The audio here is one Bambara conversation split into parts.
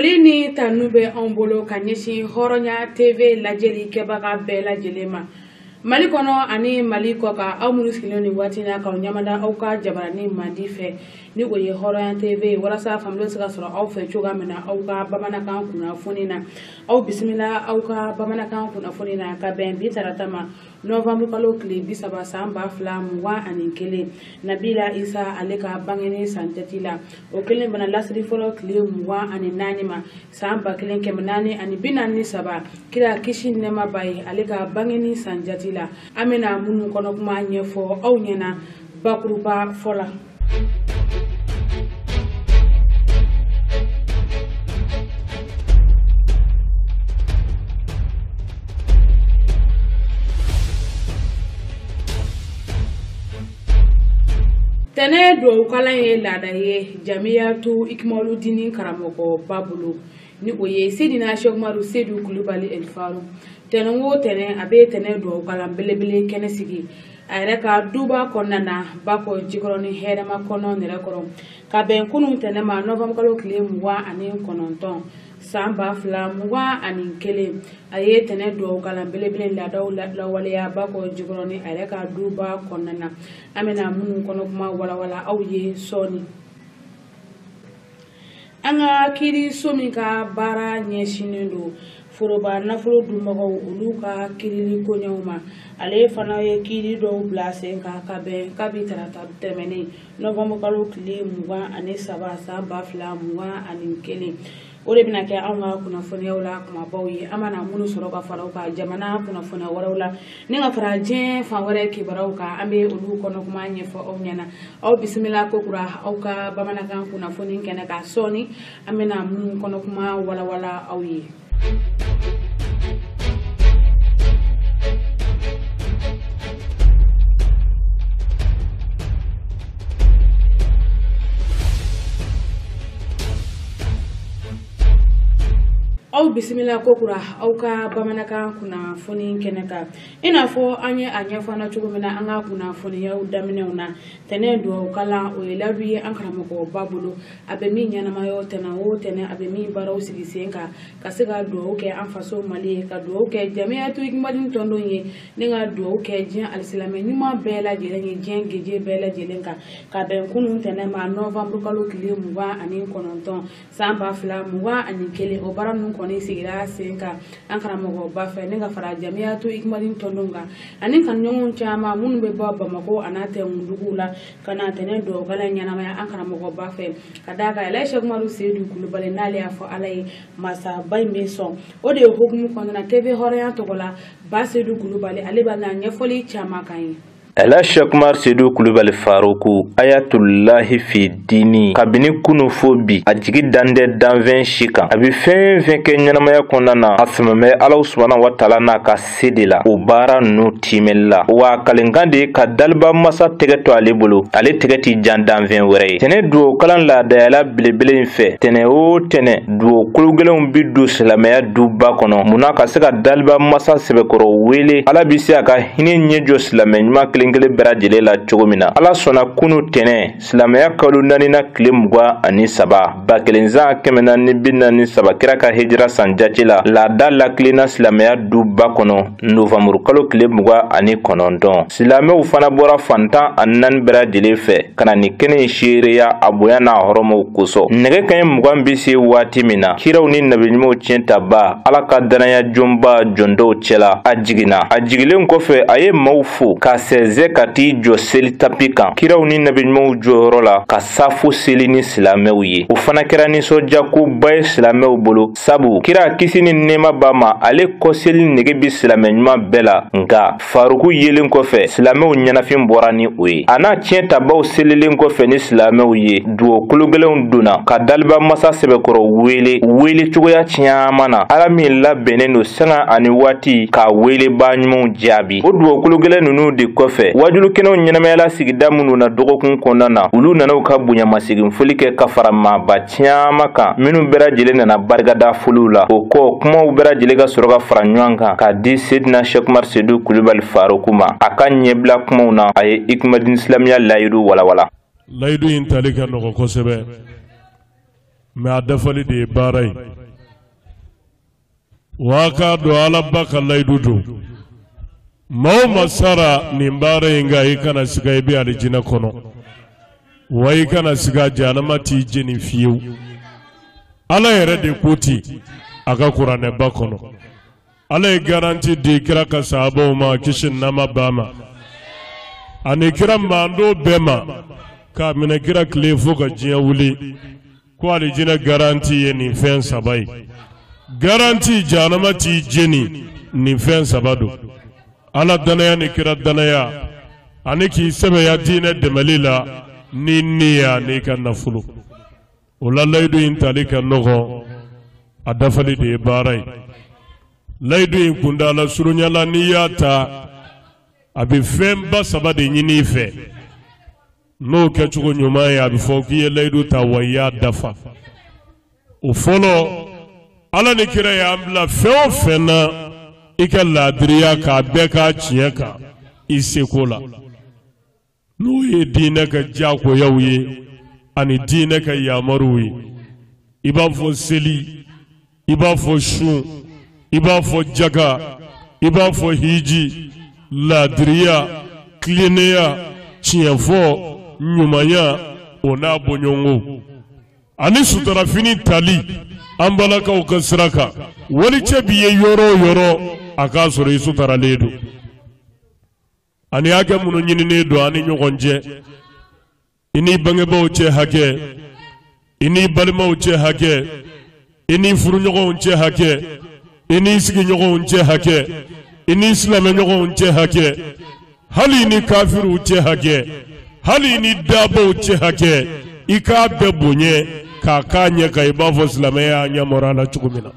Foli ni tanu bɛ anw bolo ka ɲɛsin Hɔrɔnya TV lajɛli kɛbaga bɛɛ lajɛlen ma. Mali kɔnɔ ani Mali kɔkan, aw minnu sigilen nin waati na k'aw ɲɛmada aw ka jabarani mandi fɛ ni o ye Hɔrɔnya TV ye, walasa faamuyali bɛ se ka sɔrɔ aw fɛ cogoya min na aw ka bamanankan kunnafoni na. Aw bisimila aw ka bamanankan kunnafoni na ka bɛn bi tarata ma novembre kalo tile 30 san 2021, Nabila Isa ale ka bangeni san jate la. O kelen bana lasiri fɔlɔ tile 24 ma san 1443, kira kisi nɛɛma b'a ye ale ka bangeni san jate la. An bɛna minnu kɔnɔ kuma ɲɛfɔ aw ɲɛna bakuruba fɔ la. Tɛnɛ duwawu ye laada ye Jamiyatu Ikimaludini karamɔgɔba bolo, ni o ye Sedina Cheikh Umaru Sedu Kulubali El Faru. Tɛnɛ o tɛnɛ a bɛ tɛnɛ duwawu kalan belebele kɛnɛ sigi a yɛrɛ ka duba kɔnɔna na, Bakɔ Jikɔrɔni hɛrɛma kɔnɔ nɛrɛkɔrɔ, ka bɛn kunun tɛnɛ ma novembre kalo tile 29 san 2021. A ye tɛnɛ duwawu kalan belebele laadaw lawaleya Bakɔ Jikɔrɔni a yɛrɛ ka duba kɔnɔna na. An bɛna minnu kɔnɔ kuma walawala aw ye sɔɔni. An ka kiiriso min ka baara ɲɛsinnen don foroba nafolo dunbagaw olu ka kiirili koɲɛw ma, ale fana ye kiiri dɔw bila sen kan ka bɛn kabi tarata tɛmɛnen novembre kalo tile 23 san 2021. O de bɛna kɛ anw ka kunnafoniyaw la kumabaw ye. An mana minnu sɔrɔ ka fara o kan jamana kunnafoniya wɛrɛw la ni ka fara diɲɛ fan wɛrɛ kibaruyaw kan, an bɛ olu kɔnɔ kuma ɲɛfɔ aw ɲɛna. Aw bisimila kokura aw ka bamanankan kunnafoni kɛnɛ kan. Sɔɔni an bɛna minnu kɔnɔ kuma walawala aw ye. Aw bisimila kokura aw ka bamanankan kunnafoni kɛnɛ kan. I n'a fɔ an ye a ɲɛfɔ an na cogo min na an ka kunnafoniyaw daminɛw na, tɛnɛ duwawu kalan o ye layidu ye an karamɔgɔba bolo, a bɛ min ɲɛnamaya o tɛnɛ o tɛnɛ, a bɛ min baaraw sigi sen kan ka se ka duwawu kɛ an faso Mali ye, ka duwawu kɛ Jamiyatu Ikimaludini tɔndenw ye, ni ka duwawu kɛ diɲɛ alisilamɛ ɲuman bɛɛ lajɛlen ye diɲɛ geje bɛɛ lajɛlen kan, ka bɛn kunun tɛnɛ ma novembre kalo tile 29 san 2021. O baara ninnu kɔni sigira sen kan an karamɔgɔba fɛ ni ka fara Jamiyatu Ikimaludini tɔndenw kan ani kanuɲɔgɔnw caman minnu bɛ bɔ Bamakɔ a n'a tɛnkunduguw la ka na tɛnɛ duwawu kalan ɲɛnamaya an karamɔgɔba fɛ, ka d'a kan Elhaji Cheikh Umaru Sedu Kulubali n'ale y'a fɔ Ala ye masaba in bɛ sɔn. O de ye hukumu kɔnɔna na TV Hɔrɔnya tɔgɔ la Ba Sedu Kulubali ale b'a na ɲɛfɔli caman k'an ye. Elhaji Cheikh Umaru Sedu Kulubali Faruku ayatulahi fi dini, kabini kunu fo bi a jigi dan tɛ danfɛn si kan. A bɛ fɛn fɛn kɛ ɲɛnamaya kɔnɔna na, a sɛmɛ Ala subahana wa taala n'a ka se de la o baara ninnu timɛli la. Wa kalenkan de ye ka daliba masa tɛgɛ to ale bolo, ale tɛgɛ ti jan danfɛn wɛrɛ ye. Tɛnɛ duwawu kalan laadayala belebele in fɛ, tɛnɛ o tɛnɛ duwawu kologɛlɛnw bi don silamɛya duba kɔnɔ. Munna ka se ka daliba masa sɛbɛkɔrɔ wele, Ala bi se a ka hinɛ ɲɛ jɔ silamɛ ɲuman kelen kelen bɛɛ lajɛlen la cogo min na. Ala sɔnna kunu tɛnɛ silamɛya kalo naaninan tile 23 1443 kira ka hijira san jate la, laada lakilenna silamɛya duba kɔnɔ novembre kalo tile 29. Silamɛw fana bɔra fan 14 bɛɛ lajɛlen fɛ ka na nin kɛnɛ in seereya a bonya n'a hɔrɔmaw kosɔn. Nɛgɛ kanɲɛ 20 bɛ se waati min na, kiraw ni nabiɲumanw tiɲɛ taba Ala ka danaya jɔnba jɔndɔw cɛla a jiginna. A jigilen kɔfɛ a ye maaw fo ka sɛnsɛn ka t'i jɔ seli tapi kan kiraw ni nabiɲumanw jɔyɔrɔ la ka safo seli ni silamɛw ye. O fana kɛra nisɔndiyakoba ye silamɛw bolo, sabu kira kisi ni nɛɛma b'a ma, ale kɔseli nege bi silamɛ ɲuman bɛɛ la. Nka Faruku yelen kɔfɛ silamɛw ɲɛnafin bɔra ni o ye. A n'a tiɲɛ tabaw selilen kɔfɛ ni silamɛw ye, duwawu kologɛlɛnw donna ka daliba masa sɛbɛkɔrɔ wele wele cogoya caman na, Ala min labɛnnen don sanga ani waati k'a welebaa ɲumanw jaabi. O duwawu kologɛlɛn ninnu de kɔfɛ, wajulukɛnɛw ɲɛnamayala sigida minnu na dɔgɔkun kɔnɔna na, olu nana u ka bonyamasegin foli kɛ ka fara maaba caman kan minnu bɛɛ lajɛlen nana barikada foliw la. O kɔ kumaw bɛɛ lajɛlen ka sɔrɔ ka fara ɲɔgɔn kan k'a di Sedina Cheikh Umaru Sedu Kulubali Faruku ma. A ka ɲɛbila kumaw na, a ye Ikimaludini silamɛya layidu walawala. Layidu in tali ka nɔgɔ kosɛbɛ. Mɛ a dafali de ye baara ye. Wa k'a dɔn Ala ba ka layidu don. Maa o maa sara nin baara in kan, i kana siga, i bɛ alijinɛ kɔnɔ. Wa i kana siga, jahanama t'i jeni fiyewu. Ala yɛrɛ de ko ten a ka kuranɛba kɔnɔ. Ala ye garanti di kira ka sahabaw ma, kisi ni nɛɛma b'a ma, ani kira mando bɛɛ ma, k'a minɛ kira tile fo ka diɲɛ wuli, ko alijinɛ garanti ye nin fɛn saba ye. Garanti jahanama t'i jeni, nin fɛn saba don: Ala danaya ni kira danaya, ani k'i sɛbɛya diinɛ dɛmɛli la ni niya n'i ka nafolo. O la layidu in tali ka nɔgɔn, a dafali de ye baara ye. Layidu in kuntaala surunya la, n'i y'a ta, a bɛ fɛnba saba de ɲini i fɛ. N'o kɛcogo ɲuman ye, a bɛ fɔ k'i ye layidu ta wa i y'a dafa. O fɔlɔ, Ala ni kira y'an bila fɛn o fɛn na, i ka laadiriya k'a bɛɛ k'a tiɲɛ kan i seko la, n'o ye diinɛ ka diyagoyaw ye ani diinɛ ka yamaruw ye. I b'a fɔ seli, i b'a fɔ sun, i b'a fɔ jaga, i b'a fɔ hiji, laadiriya, tilennenya, tiɲɛfɔ, ɲumanya, o n'a bɔɲɔgɔnko, ani sutarafini tali an balakaw ka sira kan. Walicɛ b'i ye yɔrɔ o yɔrɔ, a k'a sɔrɔ i sutaralen don. Ani hakɛ minnu ɲininen don an ni ɲɔgɔn cɛ, i n'i bangebaaw cɛ hakɛ, i n'i balimaw cɛ hakɛ, i n'i furuɲɔgɔnw cɛ hakɛ, i n'i sigiɲɔgɔnw cɛ hakɛ, i n'i silamɛɲɔgɔnw cɛ hakɛ, hali i ni kafiriw cɛ hakɛ, hali i ni dabaw cɛ hakɛ, i k'a bɛɛ bonya k'a k'a ɲɛ kan i b'a fɔ silamɛya y'a ɲɛmɔrɔ a la cogo min na.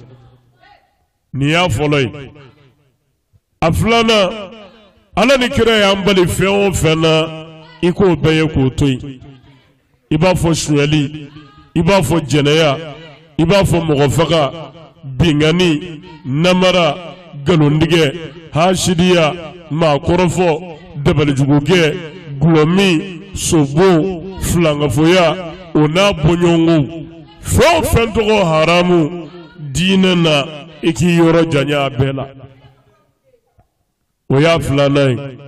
Nin y'a fɔlɔ ye. A filanan, Ala ni kira y'an bali fɛn o fɛn na, i k'o bɛɛ ye k'o to yen. I b'a fɔ sonyali, i b'a fɔ jɛnɛya, i b'a fɔ mɔgɔfaga, binkanni, namara, nkalontigɛ, hasidiya, maakɔrɔfɔ, dabalijugukɛ, gulɔmin, sobon, filankafoya, o n'a bɔɲɔgɔnkow. Fɛn o fɛn tɔgɔ haramu diinɛ na, i k'i yɔrɔ janya a bɛɛ la. O y'a filanan ye.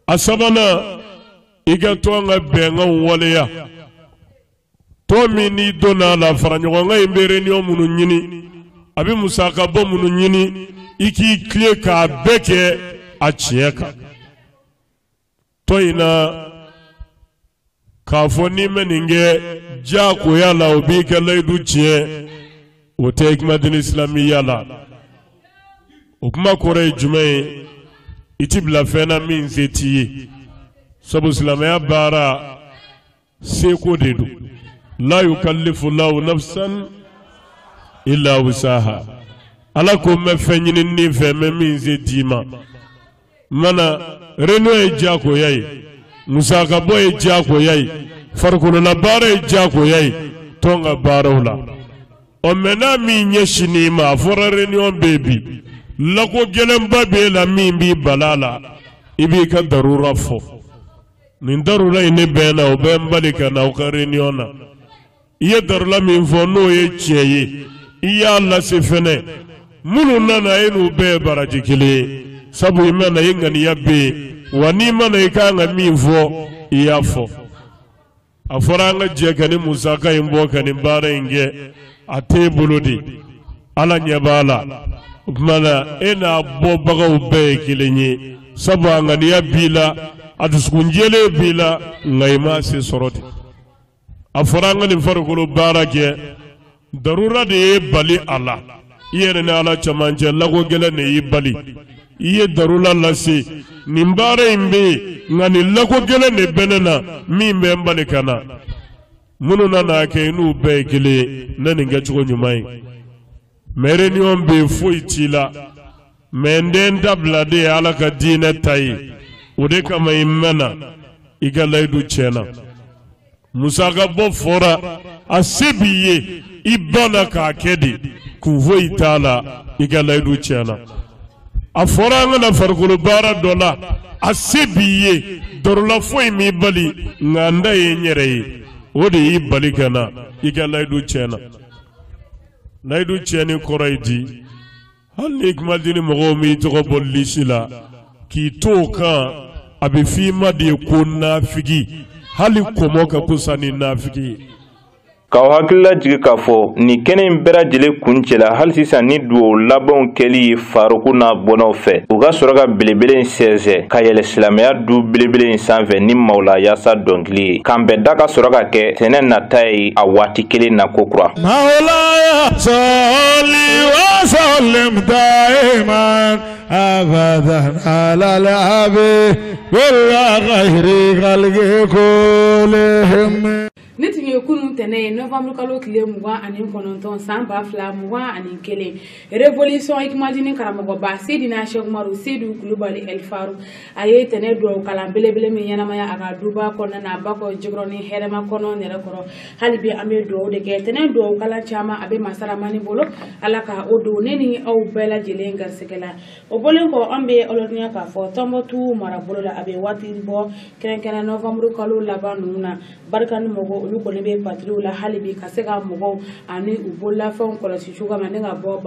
A sabanan, i ka tɔn ka bɛnkanw waleya. Tɔn min n'i donna a la, faraɲɔgɔnkan in bɛ réunion minnu ɲini, a bɛ musakabɔ minnu ɲini, i k'i tilen k'a bɛɛ kɛ a tiɲɛ kan. Tɔn in na, k'a fɔ n'i ma nin kɛ diyagoya la, o b'i ka layidu tiɲɛ, o tɛ Hikmadini Islamiya la. O kuma kɔrɔ ye jumɛn ye? I ti bila fɛn na min se t'i ye, sabu silamɛya baara seko de don. La yukallifu lahu nafsan illa wusaha. Ala ko n bɛ fɛn ɲini nin fɛ, n bɛ min se d'i ma. Mana réunion ye diyagoya ye, musakabɔ ye diyagoya ye, farikololabaara ye diyagoya ye tɔn ka baaraw la. Ɔ mɛ n'a min ɲɛsinn'i ma, a fɔra réunion bɛ yen bi, lako gɛlɛnba b'e la min b'i bala la, i b'i ka darura fɔ. Nin darura in ne bɛ n na, o bɛ n bali ka na aw ka réunion na. I ye darura min fɔ, n'o ye tiɲɛ ye, i y'a lase fɛnɛ. Minnu nana, e n'u bɛɛ ye baraji kelen ye, sabu i ma na, i ŋaniya bɛ yen, wa n'i ma na, i kan ka min fɔ, i y'a fɔ. A fɔra an ka jɛ ka nin musaka in bɔ ka nin baara in kɛ, a t'e bolo de, Ala ɲɛ b'a la. O tuma na, e n'a bɔbagaw bɛɛ ye kelen ye, sabu a ŋaniya b'i la, a dusukun jɛlen b'i la, nka i m'a se sɔrɔ de. A fɔra an ka nin farikolo baara kɛ, darura de y'e bali a la, i yɛrɛ ni Ala cɛmancɛ lako gɛlɛn de y'i bali. I ye darura lase, nin baara in bɛ yen, nka nin lako gɛlɛn de bɛ ne na min bɛ n bali ka na. Minnu nana kɛ, i n'u bɛɛ ye kelen ye ne nin kɛcogo ɲuman ye. Mɛ réunion bɛ yen, foyi t'i la, mɛ n den dabila de ye Ala ka diinɛ ta ye, o de kama i mɛnna, i ka layidu tiɲɛna. Musaka bɔ fɔra, a se b'i ye, i banna k'a kɛ de, kun foyi t'a la, i ka layidu tiɲɛna. A fɔra an ka na farikolo baara dɔ la, a se b'i ye, darula foyi m'i bali, nka n da ye n yɛrɛ ye. O de y'i bali ka na i ka layidu tiɲɛna. Layidu tiɲɛni kɔrɔ ye di? Hali ni kumadini mɔgɔw m'i tɔgɔ bɔ lisi la k'i to o kan, a bɛ f'i ma de ko nafigi. Hali kɔmɔ ka kusa ni nafigi ye. K'aw hakili lajigin k'a fɔ nin kɛnɛ in bɛɛ lajɛlen kuncɛla hali sisan ni duwawu labanw kɛli ye Faruku n'a bɔnnaw fɛ, u ka sɔrɔ ka belebele in sɛnsɛn ka yɛlɛ silamɛya du belebele in sanfɛ ni mawulayasa dɔnkili ye. Kanbɛn da ka sɔrɔ ka kɛ tɛnɛ nata ye a waati kelen na kokura. Mawulaya sɔli wa salim daiman abadan ala al-habibi khayri khalqi kullihim. Ni tun ye kunun tɛnɛ ye, novembre kalo tile 29 san 2021, révolution Hikmadini karamɔgɔba Seydina Cheikh Umaru Seydou Kulubali El Faru, a ye tɛnɛ duwawu kalan belebele min ɲɛnamaya a ka duba kɔnɔna na, Bakɔ Jikɔrɔni hɛrɛma kɔnɔ nɛrɛ kɔrɔ. Hali bi an bɛ duwawu de kɛ. Tɛnɛ duwawu kalan caman a bɛ Masaramani bolo, Ala ka o don ne ni aw bɛɛ lajɛlen garisɛgɛ la. O bɔlen kɔ, an bɛ aw ladɔnniya k'a fɔ Tɔnbɔkutu marabolo la, a bɛ waati bɔ, kɛrɛnkɛrɛn novembre kalo laban ninnu na, barika ni mɔgɔw olu kɔni bɛ patrouille la hali bi ka se ka mɔgɔw ani u bololafɛnw kɔlɔsi cogoya min na, ni ka bɔ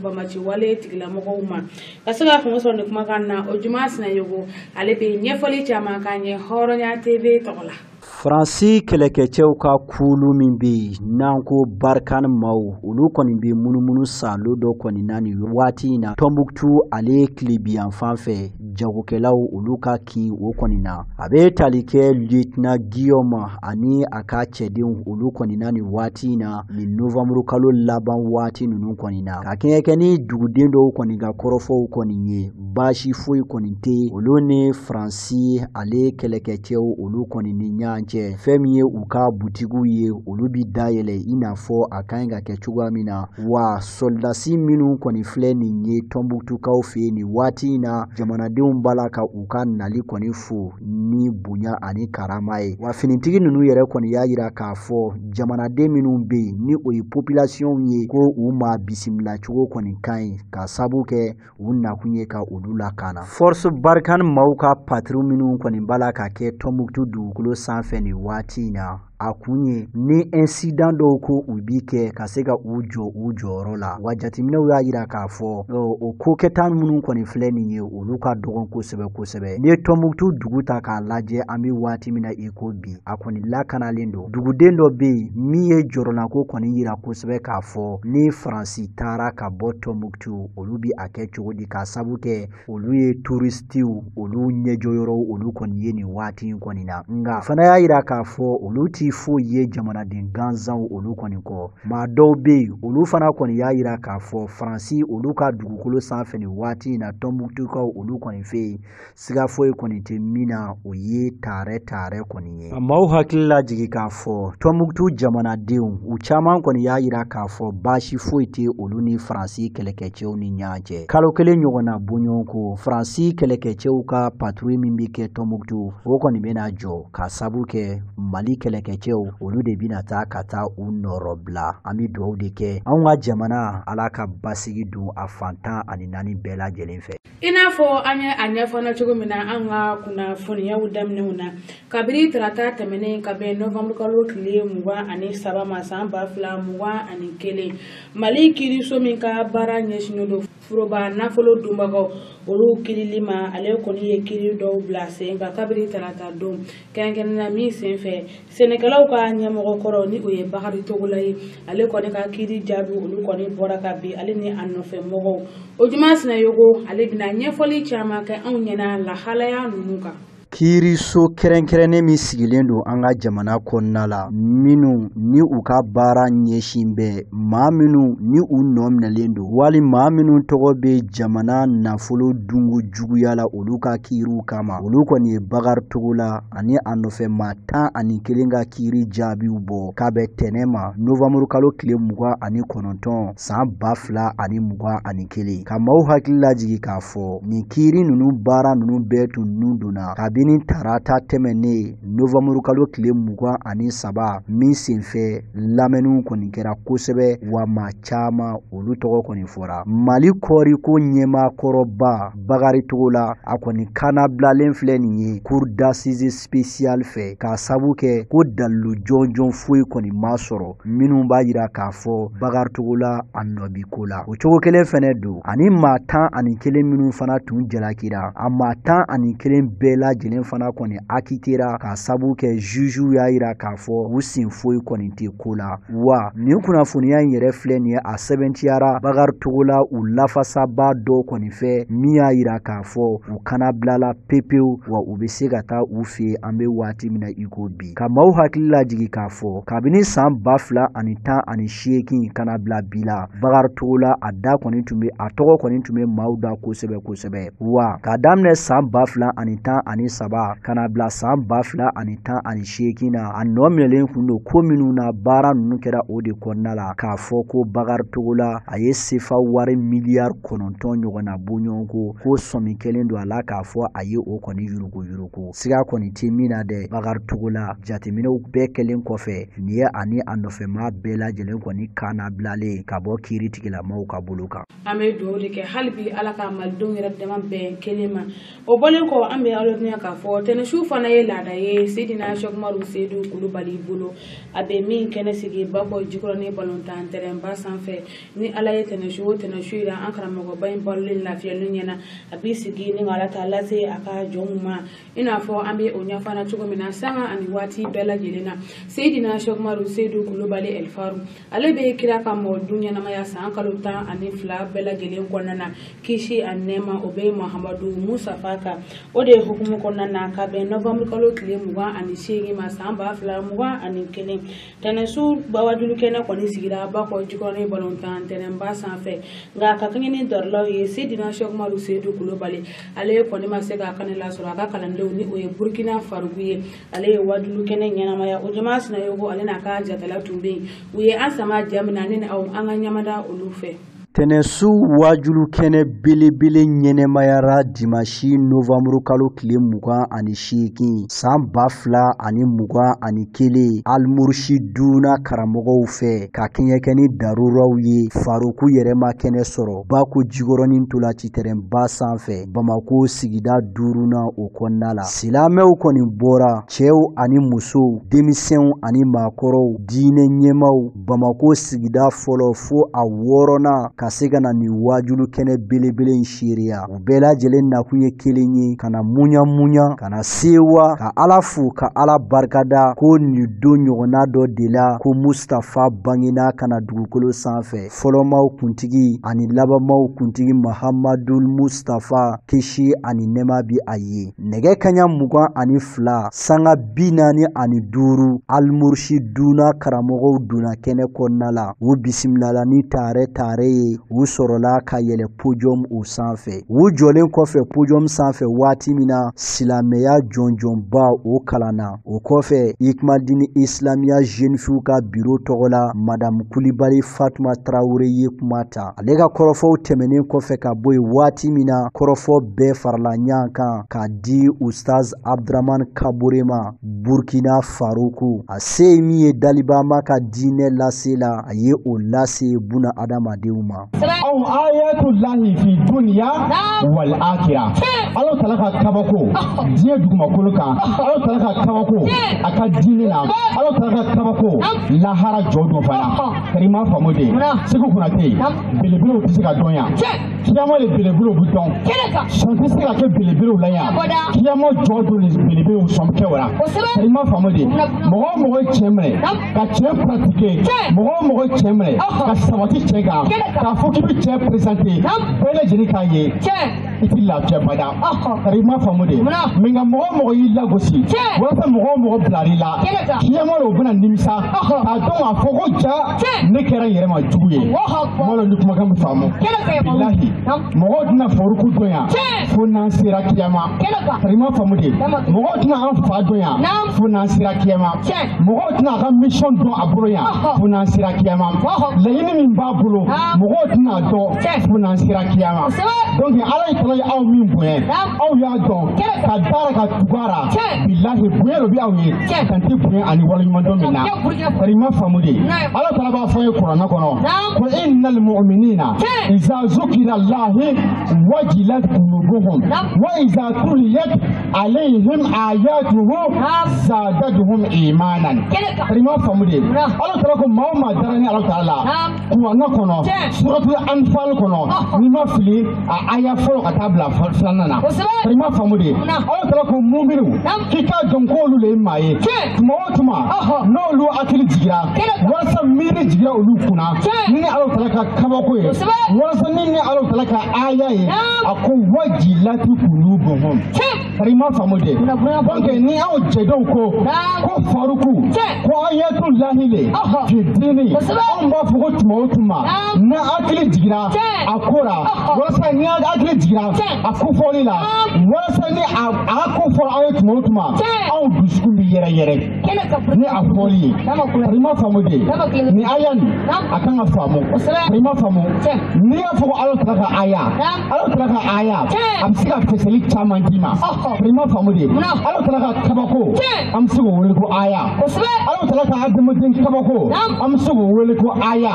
bamaci wale tigilamɔgɔw ma. Ka se ka faamu sɔrɔ nin kumakan na, o Juma Sinayogo ale bɛ ɲɛfɔli caman k'an ye Hɔrɔnya TV tɔgɔ la. Faransi kɛlɛkɛcɛw ka kulu min bɛ yen n'an ko Barkhane maaw, olu kɔni bɛ munumunu salo dɔ kɔni na nin waati in na Tɔnbuktu ale tilebiyan fan fɛ, jagokɛlaw olu ka kin o kɔni na. A bɛ tali kɛ lieutenant Guillaume ani a ka cɛdenw olu kɔni na nin waati in na, nin novembre kalo laban waati ninnu kɔni na. Ka kɛɲɛ kɛ ni duguden dɔw kɔni ka kɔrɔfɔw kɔni ye, baasi foyi kɔni tɛ olu ni Faransi ale kɛlɛkɛcɛw olu kɔni ni ɲɔgɔn cɛ. Fɛn min ye u ka butigiw ye, olu bi dayɛlɛ i n'a fɔ a ka ɲi ka kɛ cogoya min na. Wa sɔldasi minnu kɔni filɛ nin ye Tɔnbukutukaw fɛ yen nin waati in na, jamanadenw b'a la ka u ka nali kɔni fo ni bonya ani karama ye. Wa finitigi ninnu yɛrɛ kɔni y'a yira k'a fɔ jamanaden minnu bɛ yen ni o ye population ye, ko u ma bisimila cogo kɔni ka ɲi, ka sabu kɛ u nakun ye ka olu lakana. Force Barkhane maaw ka patrouille minnu kɔni b'a la ka kɛ Tɔnbukutu dugukolo sanfɛ nin waati in na, a kun ye ni incident dɔw ko u bi kɛ ka se ka u jɔ u jɔyɔrɔ la. Wa jateminɛw y'a yira k'a fɔ o ko kɛta minnu kɔni filɛ nin ye, olu ka dɔgɔn kosɛbɛ kosɛbɛ. N'i ye Tɔnbukutu dugu ta k'a lajɛ, an bɛ waati min na i ko bi, a kɔni lakanalen don. Duguden dɔ bɛ yen min ye jɔrɔnako kɔni yira kosɛbɛ k'a fɔ ni Faransi taara ka bɔ Tɔnbukutu, olu bi a kɛ cogo di, k'a sabu kɛ olu ye turistiw, olu ɲɛjɔyɔrɔw olu kɔni ye nin waati in kɔni na. Nka fana y'a yira k'a fɔ olu ti foyi ye jamanaden gansanw olu kɔni kɔ. Maa dɔw bɛ yen, olu fana kɔni y'a yira k'a fɔ Faransi olu ka dugukolo sanfɛ nin waati in na, Tɔnbukutukaw olu kɔni fɛ yen, siga foyi kɔni tɛ min na, o ye taarɛ taarɛ kɔni ye. Maaw hakili lajigin k'a fɔ Tɔnbukutu jamanadenw u caman kɔni y'a yira k'a fɔ baasi foyi tɛ olu ni Faransi kɛlɛkɛcɛw ni ɲɔgɔn cɛ. Kalo kelen ɲɔgɔnna bɔɲɔgɔnko, Faransi kɛlɛkɛcɛw ka patrouille min bɛ kɛ Tɔnbukutu, o kɔni bɛna jɔ, ka sabu kɛ Mali kɛlɛkɛcɛw olu de bɛna taa ka taa u nɔrɔ bila. An bɛ dugawu de kɛ anw ka jamana, Ala ka basigi don a fan 14 bɛɛ lajɛlen fɛ. I n'a fɔ an ye a ɲɛfɔ na cogo min na an ka kunnafoniyaw daminɛw na, kabiri tarata tɛmɛnen ka bɛn novembre kalo tile 23 ma san 2021, Mali kiiriso min ka baara ɲɛsinnen don foroba nafolo dunbagaw olu kiirili ma, ale kɔni ye kiiri dɔw bila sen kan kabiri tarata don, kɛrɛnkɛrɛnnenya min sen fɛ sɛnɛkɛlaw ka ɲɛmɔgɔ kɔrɔ ni o ye Bakari Togola ye, ale kɔni ka kiiri jaabi olu kɔni bɔra ka bin ale ni a nɔfɛ mɔgɔw. O Juma Sinayogo ale bɛna ɲɛfɔli caman kɛ anw ɲɛna lahalaya ninnu kan. Kiiriso kɛrɛnkɛrɛnnen min sigilen don an ka jamana kɔnɔna la, minnu ni u ka baara ɲɛsin bɛ maa minnu ni u nɔ minɛlen don, wali maa minnu tɔgɔ bɛ jamana nafolo dunko juguya la olu ka kiiriw kama, olu kɔni ye Bakari Togola ani a nɔfɛ maa 11 ka kiiri jaabiw bɔ k'a bɛn tɛnɛ ma novembre kalo tile 29 san 2021. Ka maaw hakili lajigin k'a fɔ nin kiiri ninnu baara ninnu bɛɛ tun nun donna kabini ni tarata tɛmɛnen novembre kalo tile 23 min senfɛ lamɛnniw kɔni kɛra kosɛbɛ wa maa caman olu tɔgɔ kɔni fɔra. Mali kɔɔriko ɲɛmaakɔrɔba Bakari Togola a kɔni kannabilalen filɛ nin ye cour d'assises spéciale fɛ k'a sabu kɛ ko dalilu jɔnjɔn foyi kɔni ma sɔrɔ minnu b'a jira k'a fɔ Bakari Togola a nɔ bi ko la. O cogo kelen fɛnɛ don ani maa 11 minnu fana tun jalakira, a maa 11 bɛɛ lajɛlen fana kɔni akitera k'a sabu kɛ jugew y'a jira k'a fɔ u sen foyi kɔni tɛ ko la. Wa nin kunnafoniya in yɛrɛ filɛ nin ye a sɛbɛntiyara Bakari Togola u lafasaba dɔw kɔni fɛ min y'a jira k'a fɔ u kana bilala pepewu wa u bɛ se ka taa u fɛ yen an bɛ waati min na i ko bi. Ka maaw hakili lajigin k'a fɔ kabini san 2018 kana bila bi la Bakari Togola a da kɔni tun bɛ a tɔgɔ kɔni tun bɛ maaw da kosɛbɛ kosɛbɛ wa k'a daminɛ san 2013 kana bila san 2018 na a nɔ minɛlen kun don ko minnu na baara ninnu kɛra o de kɔnɔna la k'a fɔ ko Bakari Togola a ye sefa wari miliyari 9 ɲɔgɔnna bɔɲɔgɔnko ko sɔmi kɛlen don a la k'a fɔ a ye o kɔni yuruguyurugu. Siga kɔni tɛ min na dɛ, Bakari Togola jateminɛw bɛɛ kɛlen kɔfɛ nin ye ani a nɔfɛmaa bɛɛ lajɛlen kɔni kanna bilalen ka bɔ kiiri tigilamaw ka bolo kan. An bɛ dugawu de kɛ hali bi Ala ka malidenw yɛrɛ dama bɛn kelen ma. O bɔlen kɔ an bɛ aw ladɔnniya k'a fɔ tɛnɛsu fana ye laada ye Seydina Cheick Umaru Seydou Kulubali bolo a bɛ min kɛnɛ sigi Bakɔ Jikɔrɔni balontan tɛrɛnba sanfɛ. Ni Ala ye tɛnɛsu o tɛnɛsu yira an karamɔgɔba in balolen lafiyalen ɲɛna a b'i sigi ni Ala ta lase a ka jɔnw ma i n'a fɔ an bɛ o ɲɛfɔ cogo min na sanga ani waati bɛɛ lajɛlen na. Seydina Cheick Umaru Seydou Kulubali Elfaru ale bɛ kira ka mɔdun ɲɛnamaya san kalo 12 bɛɛ lajɛlen kɔnɔna na kisi a nɛɛma o bɛ Mahamadu Musafa kan. O de ye hukumu kɔnɔna na ka bɛn novembre kalo tile 28 ma san 2021 tɛnɛsu bawajulu kɛnɛ kɔni sigira Bakɔ Jikɔrɔni balontan tɛnɛnba sanfɛ. Nka ka kɛɲɛ ni dɔrilaw ye Seydina Cheick Umaru Seydou Kulubali ale kɔni ma se k'a kɛnɛ lasɔrɔ a ka kalandenw ni o ye Burkina Farugu ye ale ye wajulu kɛnɛ ɲɛnamaya. O jama Sinayogo ale n'a ka jatala tun bɛ yen u ye an sama ja min na ne ni aw an ka ɲamada olu fɛ. Tɛnɛsu wajulu kɛnɛ belebele ɲɛnɛmayara dimasi novembre kalo tile 28 san 2021 Almurshiduna karamɔgɔw fɛ ka kɛɲɛ kɛ ni daruraw ye Faruku yɛrɛ ma kɛnɛ sɔrɔ Bako Jikɔrɔni ntolaci tɛrɛnba sanfɛ Bamako sigida 5nan o kɔnɔna la. Silamɛw kɔni bɔra cɛw ani musow denmisɛnw ani maakɔrɔw diinɛ ɲɛmaaw Bamako sigida fɔlɔ fo a 6nan ka se ka na nin wajulu kɛnɛ belebele in seereya. U bɛɛ lajɛlen nakun ye kelen ye ka na muɲa ka na sewa ka Ala fo ka Ala barikada ko nin don ɲɔgɔnna dɔ de la ko Mustafa bangena ka na dugukolo sanfɛ fɔlɔmaw kuntigi ani labanmaw kuntigi Mahamadul Mustafa kisi ani nɛɛma bi a ye. Nɛgɛ kanɲɛ 22 sanga 45 Almurshiduna karamɔgɔw donna kɛnɛ kɔnɔna la u bisimilala ni taare taare ye u sɔrɔla ka yɛlɛ podium o sanfɛ. U jɔlen kɔfɛ podium sanfɛ waati min na silamɛya jɔnjɔnba o kalanna. O kɔfɛ Ikmadini Islamiya jeune fille ka biro tɔgɔ la Madame Kulibali Fatuma Tarawele ye kuma ta. Ale ka kɔrɔfɔw tɛmɛnen kɔfɛ ka bɔ yen waati min na kɔrɔfɔ bɛɛ farala ɲɔgɔn kan ka di Ustaz Abdurahman Kabore ma Burkina Faruku. A se ye min ye Dalibama ka diinɛ lase la a ye o lase buna adamadenw ma. Anw ayatullahi fi dunya wal akhirah. Ala tala ka kabako diɲɛ dugumakolo kan, Ala tala ka kabako a ka diinɛ la, Ala tala ka kabako lahara jɔ don fana. Karima faamu de Segu Konate belebelew tɛ se ka dɔn yan, kiyama de belebelew bɛ dɔn, sɔn tɛ se ka kɛ belebelew la yan, kiyama jɔ don de belebelew sɔn bɛ kɛ o la. Karima faamu de mɔgɔ o mɔgɔ ye tiɲɛ minɛ ka tiɲɛ pratiquer, mɔgɔ o mɔgɔ ye tiɲɛ minɛ ka sabati tiɲɛ kan, k'a fɔ k'i bɛ tiɲɛ présenter bɛɛ lajɛlen k'a ye i t'i lafiya bada. Karima faamu de mais nka mɔgɔ o mɔgɔ y'i lagosi walasa mɔgɔ o mɔgɔ bilar'i la kiyama la o bɛna nimisa k'a dɔn k'a fɔ ko ja ne kɛra n yɛrɛ ma jugu ye. Malo ni kumakan bɛ faamu bilahi mɔgɔw tɛna Faruku dɔn yan fo n'an sera kiyama. Karima faamu de mɔgɔw tɛna an fa dɔn yan fo n'an sera kiyama. Mɔgɔw tɛna a ka mission dɔn a bolo yan fo n'an sera kiyama. Laɲini min b'a bolo mɔgɔw tɛna dɔn fo n'an sera kiyama. Donc Ala ye tala ye aw min bonya aw y'a dɔn ka dara ka tugara bilahi bonya dɔ bɛ aw ye kan tɛ bonya ani waleɲumandɔn min na bari ma faamu de Ala tala b'a fɔ ye kuranɛ kɔnɔ ko innal mu'minina iza zukira Allahi wajilat qulubuhum wa iza tuliyat alayhim ayatuhu zadatuhum imanan. Bari ma faamu de Ala tala ko maa o maa dara ni Ala tala la kuranɛ kɔnɔ suratul Anfal kɔnɔ n'i ma fili a aya fɔlɔ ka taa bila filanan na bari ma faamu de Ala tala ko muminu k'i k'a dɔn k'olu le ye maa ye tuma o tuma n'olu hakili jigira walasa miiri jigira olu kunna ni Ala tala ka kabako ye walasa ni Ala tala ka aya ye a ko wajilati qulubuhum. Bari ma faamu de donc ni aw jɛdenw ko ko Faruku ko ayatulahi le fi dini anw b'a fɔ ko tuma o tuma n'a hakili jigira a ko la walasa ni hakili jigira a kofɔli la walasa ni a ka ko fɔra aw ye tuma o tuma aw dusukun bɛ yɛrɛ yɛrɛ ni a fɔli ye. Bari ma faamu de ni aya nin a kan ka faamu. Bari ma faamu n'i y'a fɔ ko Ala tala ka aya Ala tala ka aya a bɛ se ka fɛsɛli caman d'i ma. Bari ma faamu de Ala tala ka kabako an bɛ se k'o wele ko aya. Ala tala ka adamaden kabako an bɛ se k'o wele ko aya.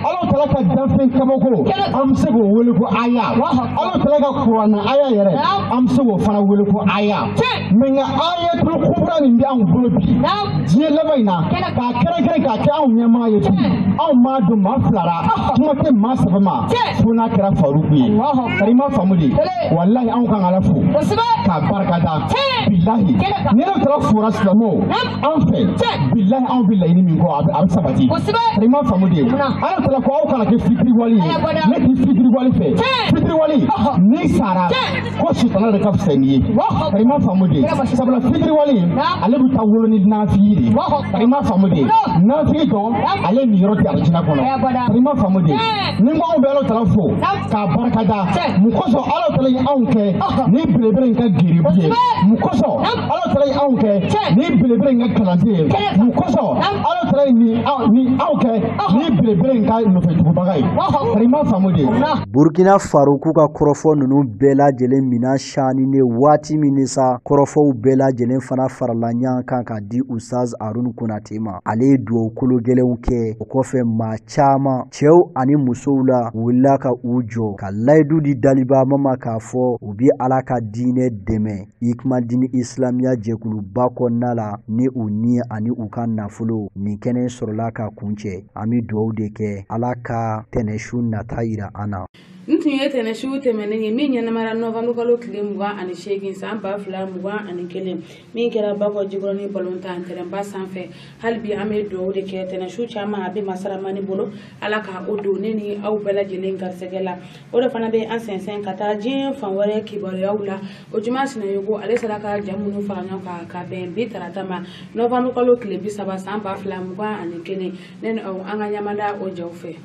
Ala tala ka danfɛn kabako an bɛ se k'o wele ko aya. Ala tala ka kuranɛ aya yɛrɛ an bɛ se k'o fana wele ko aya. Mɛ nka ayatul kubra nin bɛ anw bolo bi diɲɛ laban in na k'a kɛrɛnkɛrɛn k'a kɛ anw ɲɛmaa ye bi anw m'a dɔn maa fila la kuma tɛ maa saba ma fo n'a kɛra Faruku ye. Bari ma faamu de walahi anw kan Ala fo k'a barika da bilahi ni Ala tala fora silamɛw an fɛ bilahi anw bɛ laɲini min kɔ a bɛ sabati. Bari ma faamu de Ala tala ko aw kana kɛ fitiriwale ye ne t'i fitiriwale fɛ fitiriwale n'i sara ko sutana de ka fisa n'i ye. Bari ma faamu de sabula fitiriwale ale bɛ taa wolo ni nafigi de ye. Bari ma faamu de nafigi dɔn ale niyɔrɔ tɛ alijinɛ kɔnɔ. Bari ma faamu de ni ko anw bɛ Ala tala fo k'a barika da mun kosɔn Ala tala ye anw kɛ ni belebele in ka geribu ye mun kosɔn Ala tala ye anw kɛ ni belebele in ka kalanden ye mun kosɔn Ala tala ye ni aw kɛ ni belebele in ka nɔfɛtugubaga ye. Bari ma faamu de. Burkina Faruku ka kɔrɔfɔ ninnu bɛɛ lajɛlen minɛn sanni ne waati min sa kɔrɔfɔw bɛɛ lajɛlen fana farala ɲɔgɔn kan ka di Ustaz Haruna Konate ma. Ale ye duwawu kolo gɛlɛnw kɛ o kɔfɛ maa caman cɛw ani musow la wulila ka u jɔ ka layidu di daliba ma k'a fɔ u bi Ala ka diinɛ dɛmɛ Hikmadini Islamiya jɛkuluba kɔnɔna la ni u ni ani u ka nafolo. Nin kɛnɛ sɔrɔla ka kuncɛ. An bɛ duwawu de kɛ Ala ka tɛnɛsu nata yira an na. N tun ye tɛnɛsu tɛmɛnen ye min ɲɛnamara nɔvɛnburu kalo tile 28 san 2021 min kɛra Bakɔ Jikɔrɔni balontan tɛrɛnba sanfɛ. Hali bi an bɛ dugawu de kɛ tɛnɛsu caman a bɛ masaramani bolo Ala ka o don ne ni aw bɛɛ lajɛlen garisɛgɛ la. O de fana bɛ an sɛnsɛn ka taa diɲɛ fan wɛrɛ kibaruyaw la. O juma Sinayogo ale sera ka ja minnu fara ɲɔgɔn kan ka bɛn bi tarata ma nɔvɛnburu kalo tile 30 san 2021 ne ni aw an ka ɲamada o jaw fɛ.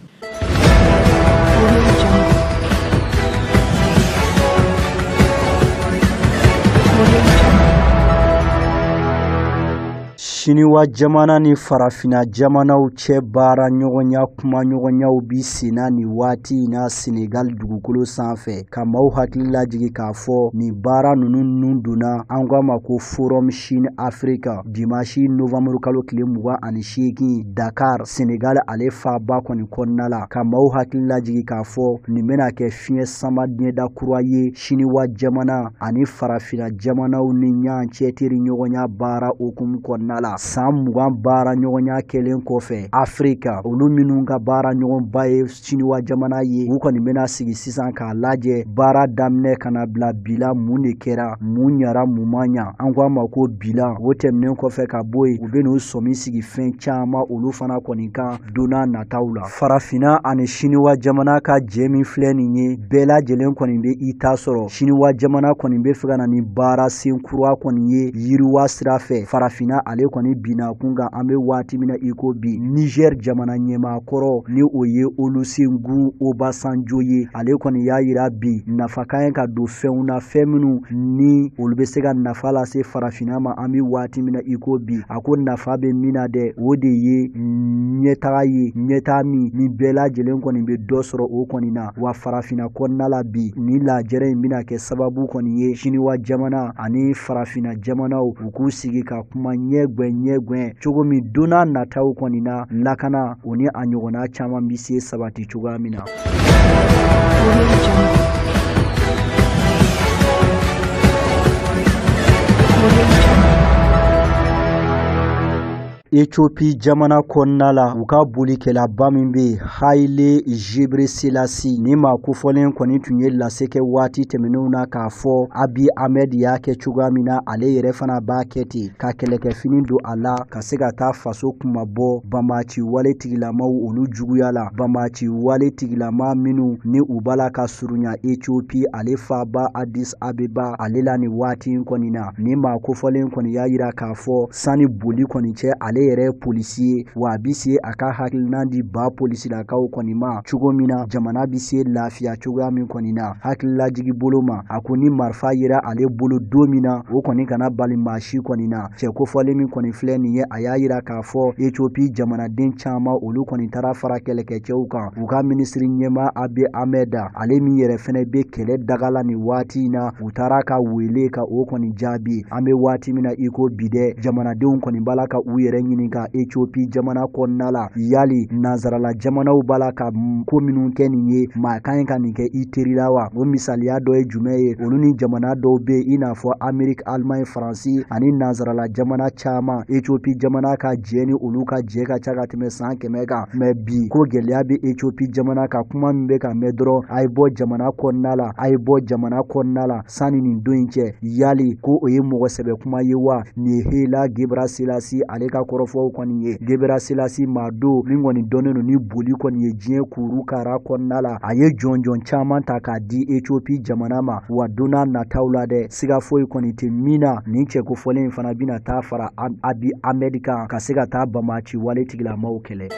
Siniwa jamana ni farafinna jamanaw cɛ baara ɲɔgɔnya kumaɲɔgɔnyaw bi senna nin waati in na Senegal dugukolo sanfɛ ka maaw hakili lajigin k'a fɔ nin baara ninnu nun donna an k'a ma ko Forum Chine Afrique dimanche novembre kalo tile 28 Dakar Senegal ale faaba kɔni kɔnɔna la ka maaw hakili lajigin k'a fɔ nin bɛna kɛ fiɲɛ sama diɲɛda kura ye Siniwa jamana ani farafinna jamanaw ni ɲɔgɔn cɛ teri ɲɔgɔnya baara hukumu kɔnɔna la. San 20 baara ɲɔgɔnya kɛlen kɔfɛ Afrika olu minnu ka baara ɲɔgɔnba ye Siniwa jamana ye u kɔni bɛna sigi sisan k'a lajɛ baara daminɛ ka na bila bi la mun de kɛra mun ɲara mun ma ɲa. An ko a ma ko bilan. O tɛmɛnen kɔfɛ ka bɔ yen u bɛn'u sɔmi sigi fɛn caman olu fana kɔni kan don n'a nataw la. Farafinna ani Siniwa jamana ka jɛ min filɛ nin ye bɛɛ lajɛlen kɔni bɛ i ta sɔrɔ. Siniwa jamana kɔni bɛ fɛ ka na ni baara sen kura kɔni ye yiriwa sira fɛ. Farafinna ale kɔni kɔni binna kun kan an bɛ waati min na i ko bi Niger jamana ɲɛmaa kɔrɔ ni o ye Olusegun Obasanjo ye, ale kɔni y'a yira bi nafa ka ɲi ka don fɛnw na, fɛn minnu ni olu bɛ se ka nafa lase farafinna ma an bɛ waati min na i ko bi. A ko nafa bɛ min na dɛ, o de ye ɲɛtaga ye, ɲɛtaa min ni bɛɛ lajɛlen kɔni bɛ dɔ sɔrɔ o kɔni na. Wa farafinna kɔnɔna la bi ni lajɛrɛ in bɛna kɛ sababu kɔni ye Siniwa jamana ani farafinna jamanaw u k'u sigi ka kuma ɲɛgɛn cogo min don n'a nataw kɔni na lakana o ni a ɲɔgɔnna caman bɛ se sabati cogoya min na. Ethiopie jamana kɔnɔna la, u ka bolikɛlaba min bɛ yen Haile Gebrselassie, ni maa kofɔlen kɔni tun ye lase kɛ waati tɛmɛnenw na k'a fɔ Abiy Ahmed y'a kɛ cogoya min na, ale yɛrɛ fana b'a kɛ ten, ka kɛlɛkɛfini don a la ka se ka taa faso kunmabɔ banbaanci wale tigilamaw olu juguya la. Banbaanci wale tigilama minnu ni u b'a la ka surunya Ethiopie ale faaba Addis Abeba ale la nin waati in kɔni na, ni maa kofɔlen kɔni y'a yira k'a fɔ sani boli kɔni cɛ ale yɛrɛ polisi ye, wa a bɛ se a ka hakilina di ba polisilakaw kɔni ma cogo min na jamana bɛ se lafiya cogoya min kɔni na. Hakililajigi bolo ma, a ko ni marifa yera ale bolo don min na, o kɔni kana bali maa si kɔni na. Cɛ kofɔlen min kɔni filɛ nin ye, a y'a yira k'a fɔ Ethiopie jamanaden caman olu kɔni taara fara kɛlɛkɛcɛw kan. U ka minisiri ɲɛmaa Abiy Ahmed, ale min yɛrɛ fɛnɛ bɛ kɛlɛ daga la nin waati in na, u taara ka wele ka o kɔni jaabi. An bɛ waati min na i ko bi dɛ, jamanadenw kɔni b'a la ka u yɛrɛ ɲini ka Ethiopie jamana kɔnɔna la, yali nansarala jamanaw b'a la ka ko minnu kɛ nin ye, maa ka ɲi ka nin kɛ i teri la wa? O misaliya dɔ ye jumɛn ye? Olu ni jamana dɔw bɛ yen i n'a fɔ Amérique, Allemagne, Faransi ani nansarala jamana caman. Ethiopie jamana ka jɛ ni olu ka jɛ ka ca ka tɛmɛ san 100 kan, mɛ bi ko gɛlɛya bɛ Ethiopie jamana ka, kuma min bɛ ka mɛn dɔrɔn, a ye bɔ jamana kɔnɔna la, a ye bɔ jamana kɔnɔna la sanni nin don in cɛ. Yali ko o ye mɔgɔ sɛbɛ kuma ye wa? Nin ye Haile Gebrselassie ale ka kɔrɔfɔw kɔni ye. Gebrselassie maa don min kɔni dɔnnen don ni boli kɔni ye diɲɛ kuru kara kɔnɔna la, a ye jɔnjɔn caman ta k'a di Ethiopie jamana ma. Wa don n'a nataw la dɛ, siga foyi kɔni tɛ min na, nin cɛ kofɔlen in fana bɛna taa fara Abiy Ahmed kan ka se ka taa banbaanci wale tigilamaw kɛlɛ.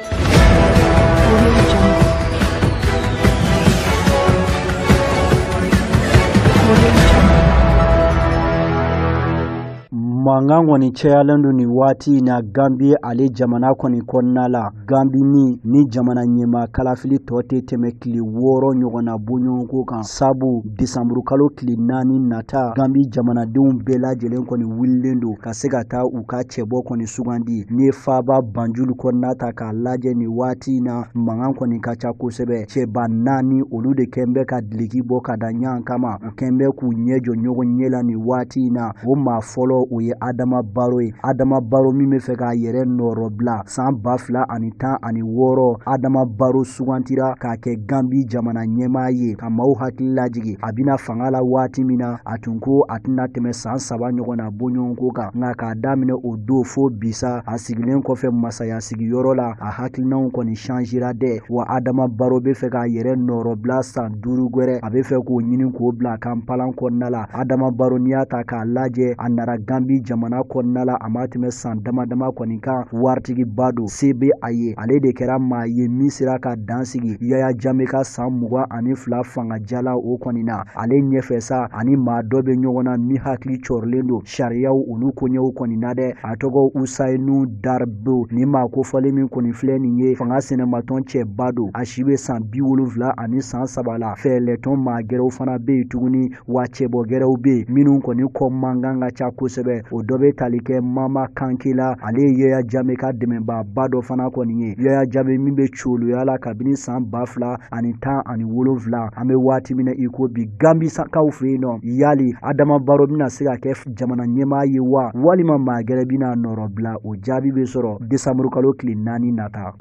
Mankan kɔni cayalen don nin waati in na Gambie ale jamana kɔni kɔnɔna la. Gambie min ni jamana ɲɛmaa kalafili tɔ tɛ tɛmɛ tile 6 ɲɔgɔnna bɔɲɔgɔnko kan, sabu desanburukalo tile 4 nata Gambie jamanadenw bɛɛ lajɛlen kɔni wulilen don ka se ka taa u ka cɛbɔ kɔni sugandi. N'i ye faaba Banjul kɔnɔna ta k'a lajɛ nin waati in na, mankan kɔni ka ca kosɛbɛ. Cɛba 4 olu de kɛn bɛ ka dileki bɔ ka da ɲɔgɔn kama, u kɛn bɛ k'u ɲɛ jɔ ɲɔgɔn ɲɛ la nin waati in na. O maa fɔlɔ o ye Adama Barrow ye. Adama Barrow min bɛ fɛ k'a yɛrɛ nɔrɔ bila san 2016, Adama Barrow sugantira k'a kɛ Gambie jamana ɲɛmaa ye ka maaw hakili lajigin. A bɛna fanga la waati min na, a tun ko a tɛna tɛmɛ san 3 ɲɔgɔnna bɔɲɔgɔnko kan, nka k'a daminɛ o don fo bi sa, a sigilen kɔfɛ masaya sigiyɔrɔ la, a hakilinaw kɔni changera dɛ. Wa Adama Barrow bɛ fɛ k'a yɛrɛ nɔrɔ bila san 5 wɛrɛ, a bɛ fɛ k'o ɲini k'o bila kanpalan kɔnɔna la. Adama Barrow n'i y'a ta k'a lajɛ, a nana Gambie jamana kɔnɔna la a ma tɛmɛ san dama dama kɔni kan, waritigiba don, se bɛ a ye. Ale de kɛra maa ye min sera ka dan sigi Yaya Jammeh ka san 22 fanga jala o kɔni na. Ale ɲɛfɛ sa, ani maa dɔ bɛ ɲɔgɔn na min hakili cɔrilen don sariyaw olu koɲɛw kɔni na dɛ, a tɔgɔ Ousainou Darboe. Ni maa kofɔlen min kɔni filɛ nin ye, fanga sɛnɛmatɔn cɛba don, a si bɛ san 70 ni san 3 la. Fɛɛlɛtɔn maa gɛrɛw fana bɛ yen tuguni, wa cɛbɔ gɛrɛw bɛ yen minnu kɔni kɔ mankan ka ca kosɛbɛ. O dɔ bɛ tali kɛ Mama Kanke la, ale ye Yaya Jammeh ka dɛmɛbaaba dɔ fana kɔni ye. Yaya Jammeh min bɛ coloya la kabini san 2017, an bɛ waati min na i ko bi Gambie kaw fɛ yen nɔ, yali Adama Barrow bɛna se ka kɛ jamana ɲɛmaa ye wa, walima maa gɛrɛ bɛna nɔrɔ bila? O jaabi bɛ sɔrɔ desanburukalo tile 4 nata.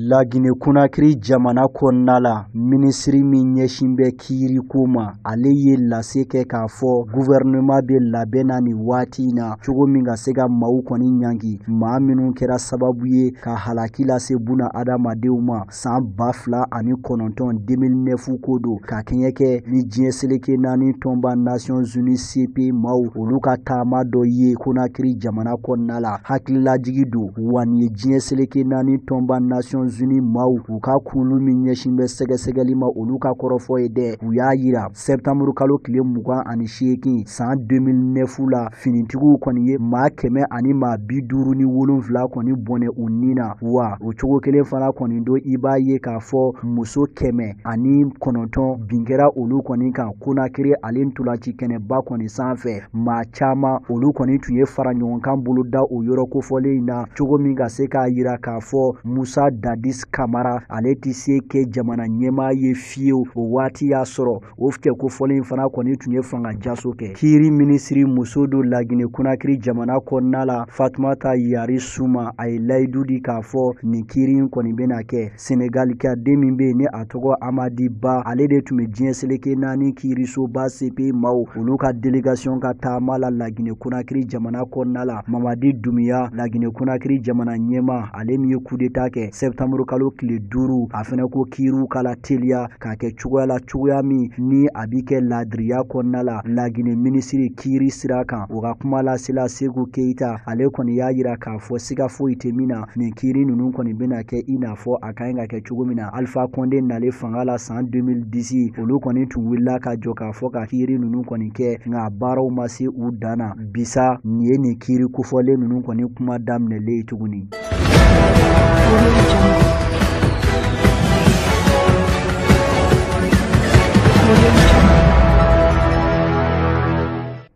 Lagine Conakry jamana kɔnɔna la, minisiri min ɲɛsin bɛ kiiriko ma, ale ye lase kɛ k'a fɔ gouvernement bɛ labɛn na nin waati in na cogo min ka se ka maaw kɔni ɲangi, maa minnu kɛra sababu ye ka halaki lase buna adamadenw ma san 2009 2009 ko don, ka kɛɲɛ kɛ ni diɲɛ seleke naani tɔnba Nations Unies CP maaw olu ka taama dɔ ye Conakry jamana kɔnɔna la. Hakililajigi don wa nin ye diɲɛ seleke naani tɔnba Nations Unies maaw u ka kulu min ɲɛsin bɛ sɛgɛsɛgɛli ma olu ka kɔrɔfɔ ye dɛ. U y'a yira septembre kalo tile 28 san 2009 la, finitigiw kɔni ye maa 157 kɔni bɔnɛ u ni na, wa o cogo kelen fana kɔni don i b'a ye k'a fɔ muso 109 bin kɛra olu kɔni kan Conakry ale ntolanci kɛnɛba kɔni sanfɛ. Maa caman olu kɔni tun ye fara ɲɔgɔn kan boloda o yɔrɔ kofɔlen in na cogo min ka se k'a yira k'a fɔ Musa Dadis Kamara ale tɛ se kɛ jamana ɲɛmaa ye fiyewu. O waati y'a sɔrɔ o cɛ kofɔlen fana kɔni tun ye fanga jaso kɛ. Kiiri minisiri muso don Lagine Conakry jamana kɔnɔna la, Fatumata Yari Suma, a ye layidu di k'a fɔ nin kiiri in kɔni bɛna kɛ. Senegalika den min bɛ yen ni a tɔgɔ Amadi Ba, ale de tun bɛ diɲɛ seleke naani kiirisoba CP maaw olu ka délégation ka taama la Lagine Conakry jamana kɔnɔna la. Mamadi Doumbouya, Lagine Conakry jamana ɲɛmaa, ale min ye coup d'état kɛ septembre kalo tile 5, a fana ko kiiriw ka la teliya k'a kɛ cogoya la cogoya min ni a bi kɛ laadiriya kɔnɔna la. Lagine minisiri kiiri sira kan, o ka kuma lasela Seku Keyita, ale kɔni y'a yira k'a fɔ siga foyi tɛ min na nin kiiri ninnu kɔni bɛna kɛ i n'a fɔ a ka ɲi ka kɛ cogo min na. Alpha Condé nalen fanga la san 2010, olu kɔni tun wulila ka jɔ k'a fɔ ka kiiri ninnu kɔni kɛ, nka baaraw ma se u dan na. Bisa nin ye nin kiiri kofɔlen ninnu kɔni kuma daminɛlen ye tuguni.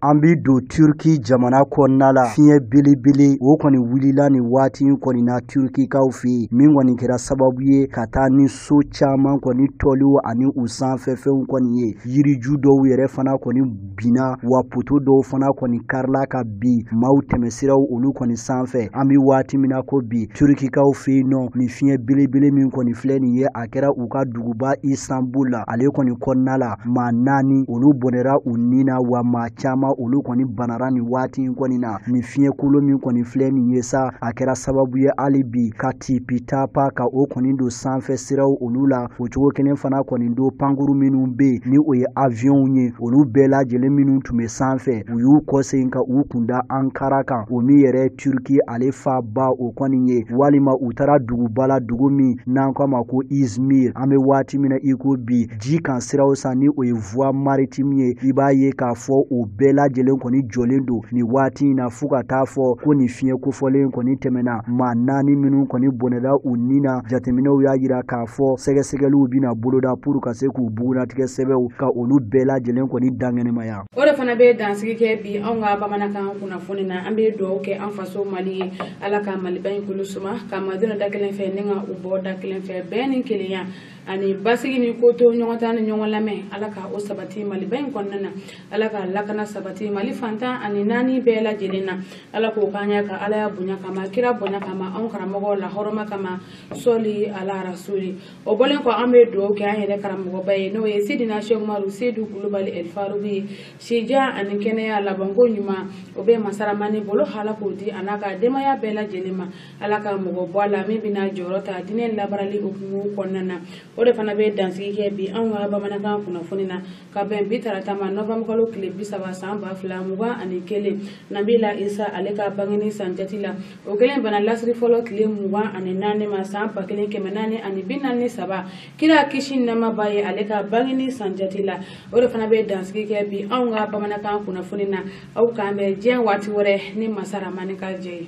An bi don Turki jamana kɔnɔna la, fiɲɛ belebele o kɔni wulila nin waati in kɔni na Turkikaw fɛ yen, min kɔni kɛra sababu ye ka taa ni so caman kɔni tɔliw ani u sanfɛfɛnw kɔni ye. Yiriju dɔw yɛrɛ fana kɔni binna, wa poto dɔw fana kɔni karila ka bin maaw tɛmɛsiraw olu kɔni sanfɛ. An bi waati min na ko bi, Turkikaw fɛ yen nɔ, nin fiɲɛ belebele min kɔni filɛ nin ye, a kɛra u ka duguba Istanbul la, ale kɔni kɔnɔna la, maa 4 olu bɔnɛra u ni na, wa maa caman olu kɔni banara nin waati in kɔni na. Nin fiɲɛkolo min kɔni filɛ nin ye sa, a kɛra sababu ye hali bi ka tipi tapa ka o kɔni don sanfɛ siraw olu la. O cogo kelen fana kɔni don pankuru minnu bɛ yen ni o ye aviyɔnw ye, olu bɛɛ lajɛlen minnu tun bɛ sanfɛ, u y'u kɔsegin ka u kunda Ankara kan, o min yɛrɛ Turki ale faaba o kɔni ye, walima u taara duguba la, dugu min n'an k'a ma ko Izmir. An bɛ waati min na i ko bi, ji kan siraw san ni o ye voie maritime ye, i b'a ye k'a fɔ o bɛɛ lajɛlen kɔni jɔlen don nin waati in na, fo ka taa fɔ ko nin fiɲɛ kofɔlen kɔni tɛmɛna. Maa 4 minnu kɔni bɔnɛla u ni na, jateminɛw y'a yira k'a fɔ sɛgɛsɛgɛliw bɛna boloda pour ka se k'u bugunnatigɛ sɛbɛnw ka olu bɛɛ lajɛlen kɔni dankɛnɛmaya. O de fana bɛ dansigi kɛ bi anw ka bamanankan kunnafoni na. An bɛ dugawu kɛ an faso Mali ye, Ala ka Maliba in kolo suma, ka malidenw da kelen fɛ ni ka u bɔ da kelen fɛ, bɛn ni kelenya ani basigi ni ko to ɲɔgɔn ta ni ɲɔgɔn lamɛn, Ala ka o sabati Maliba in kɔnɔna na. Ala ka lakana sabati Mali fantan ani 4 bɛɛ lajɛlen na. Ala k'o k'an ɲɛ ka Ala ya bonya kama, kira bonya kama, anw karamɔgɔw la hɔrɔma kama, sɔli ala rasuli. O bɔlen kɔ, an bɛ dugawu kɛ an yɛrɛ karamɔgɔba ye, n'o ye Sidina Cheikh Umaru Seydou Kulubali El Faruku ye. Sija ani kɛnɛya labanko ɲuman o bɛ masaramani bolo, Ala k'o di a n'a ka denbaya bɛɛ lajɛlen ma. Ala ka mɔgɔ bɔ a la min bɛna jɔyɔrɔ ta diinɛ labaarali hukumu kɔnɔna na. O de fana bɛ dansigi kɛ bi anw ka bamanankan kunnafoni na, ka bɛn bi tarata ma novembre kalo tile 30 san 2021, Nabila Isa ale ka bangeni san jate la. O kelen bana lasiri fɔlɔ tile 24 ma san 1443, kira kisi nɛɛma b'a ye ale ka bangeni san jate la. O de fana bɛ dansigi kɛ bi anw ka bamanankan kunnafoni na. Aw k'an bɛn diɲɛ waati wɛrɛ ni masaramani ka jɛ ye.